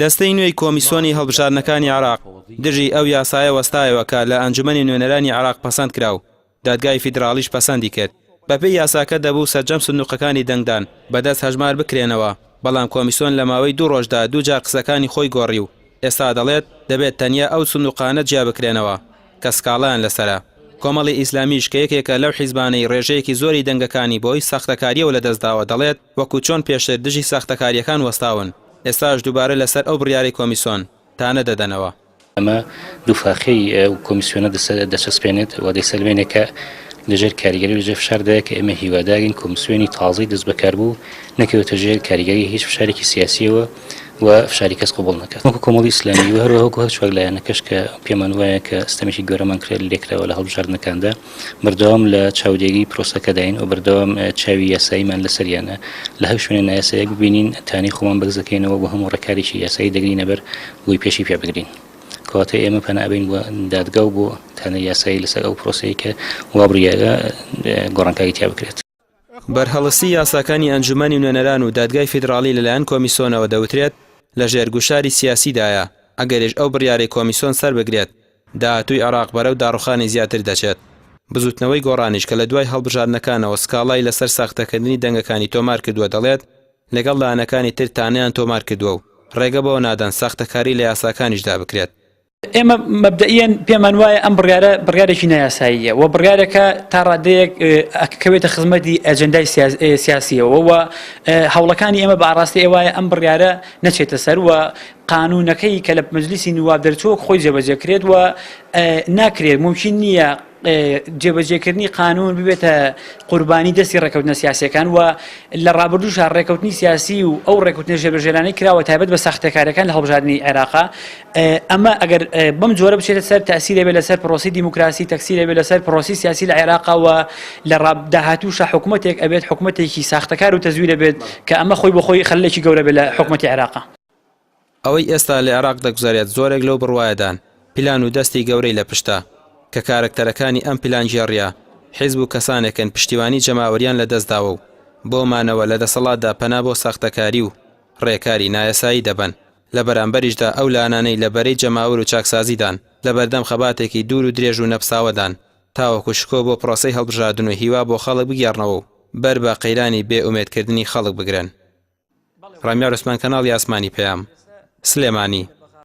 دەستەی نوێی کۆمیسۆنی هەڵبژاردنەکانی عێراق دژی ئەو یاسایە وەستایەوە کە لە ئەنجومەنی نوێنەرانی عێراق پەسەند کرا و دادگای فیدراڵیش پەسەندی کرد. بەپێی یاساکە دەبوو سەرجەم سندوقەکانی دەنگدان بە دەست هەژمار بکرێنەوە، بەڵام کۆمیسۆن لە ماوەی دوو ڕۆژدا دووجار قسەکانی خۆی گۆڕی و ئێستا دەڵێت دەبێت تەنیا ئەو سندوقانە جیا بکرێنەوە کە سکاڵایان لەسەرە. کۆمەڵی ئیسلامیش کە یەکێکە لەو حیزبانەی ڕێژەیەکی زۆری دەنگەکانی بەهۆی ساختەکارییەوە لەدەستداوە دەڵێت وەکو چۆن پێشتر دژی ساختەکارییەکان وەستاون ئێستاش دووبارە لەسەر ئەو بڕیارەی کۆمیسۆن تانە دەدەنەوە. ئەمە دووفاقیی ئەو کۆمیسیۆنە دەچەسپێنێت و دەیسەلمێنێت کە لەژێر کاریگەری و لەژێر فشاردایە کە ئێمە هیوادارین کۆمیسیۆنی تازەی دەستبەکاربوو نەکەوێتە ژێر کاریگەری هیچ فشارێکی سیاسییەوە و فشاری کەس قبوڵ نەکات وەکو کۆمەڵی ئیسلامی و هەروەها وەکو هەر چوار لایەنەکەش کە پێمان وایە کە ستەمێکی گەورەمان کرا لێکراوە لە هەڵبژاردنەکاندا بەردەوام لە چاودێری پرۆسەکەداین و بەردەوام چاوی یاساییمان لەسەریانە لە هەر شوێنێ نایاسایەک ببینین تانەی خۆمان بەرز دەکەینەوە و هەموو ڕێکارێکی یاسایی دەگرینە بەر بۆی پێشی پێ بگرین کەواتە ئێمە پەنا ئەبەین بۆ دادگا و بۆ تانەی یاسایی لەسەر ئەو پرۆسەیە کە وا بڕیارە گۆڕانکاری تیا بکرێت. بەرهەڵستی یاساکانی ئەنجومەنی نوێنەران و دادگای فیدڕاڵی لەلایەن کۆمیسۆنەوە دەوترێت لەژێر گوشاری سیاسیدایە، ئەگەریش ئەو بڕیارەی کۆمیسۆن سەربگرێت داهاتووی عێراق بەرەو داڕوخانی زیاتر دەچێت. بزوتنەوەی گۆڕانیش کە لە دوای هەڵبژاردنەکانەوە سکاڵای لەسەر ساختەکردنی دەنگەکانی تۆمار کردووە دەڵێت لەگەڵ لایەنەکانی تر تانەیان تۆمار کردووە و ڕێگە بەوە نادەن ساختەکاری لە یاساکانیشدا بکرێت. ئێمە مەبدەئیەن پێمان وایە ئەم بڕیارە بڕیارێکی نایاساییە و بڕیارێکە تا ڕادەیەک ئەکەوێتە خزمەتی ئەجەندای سیاسیەوە و هەوڵەکانی ئێمە بە ئاڕاستەی ئەوایە ئەم بڕیارە نەچێتە سەر و قانوونەکەی کە لە مەجلیسی نواب دەرچووە وەک خۆی جێبەجێ کرێت و ناکرێت مومکین نییە جێبەجێکردنی قانون ببێتە قوربانی دەستی ڕێکەوتنە سیاسیەکان و لە ڕابردووشا ڕێکەوتنی سیاسی و ئەو ڕێکوتنە ژێبەژێرانەی کراوە تایبەت بە ساختەکارەکان لە هەڵبژاردنی عێراقا ئەمە ئەگەر بەم جۆرە بچێتە سەر تەسیرە بێت لەسەر پرۆسی دیموکراسی تەکسیرە بێت لەسەر پرۆسی سیاسی لە عێراقا و لە داهاتووشا حکوومەتێک ئەبێت حکوومەتێکی ساختەکار و تەزویرە بێت کە ئەمە خۆی بۆ خۆی خەلێکی گەورە بێت لە حکوومەتی عێراقا. ئەوەی ئێستا لە عێراق دەگوزەرێت زۆرێک لەو بڕوایەدان پلان و دەستی گەورەی لە پشتە، کە کارەکتەرەکانی ئەم پلانگێڕییە حیزب و کەسانێکن پشتیوانی جەماوەریان لە دەستداوە و بۆ مانەوە لە دەسەڵاتدا پەنا بۆ ساختەکاری و ڕێکاری نایاسایی دەبەن، لە بەرامبەریشدا ئەو لانانەی لە بەرەی جەماوەر و چاکسازیدان لەبەردەم خەباتێکی دوور و درێژ و نەپساوەدان تاوەکو شکۆ بۆ پرۆسەی هەڵبژاردن و هیوا بۆ خەڵک بگێڕنەوە و بەر بە قەیرانی بێ ئومێدکردنی خەڵک بگرن. ڕامیار عوسمان کەناڵی ئاسمانی پەیام، سلێمانی.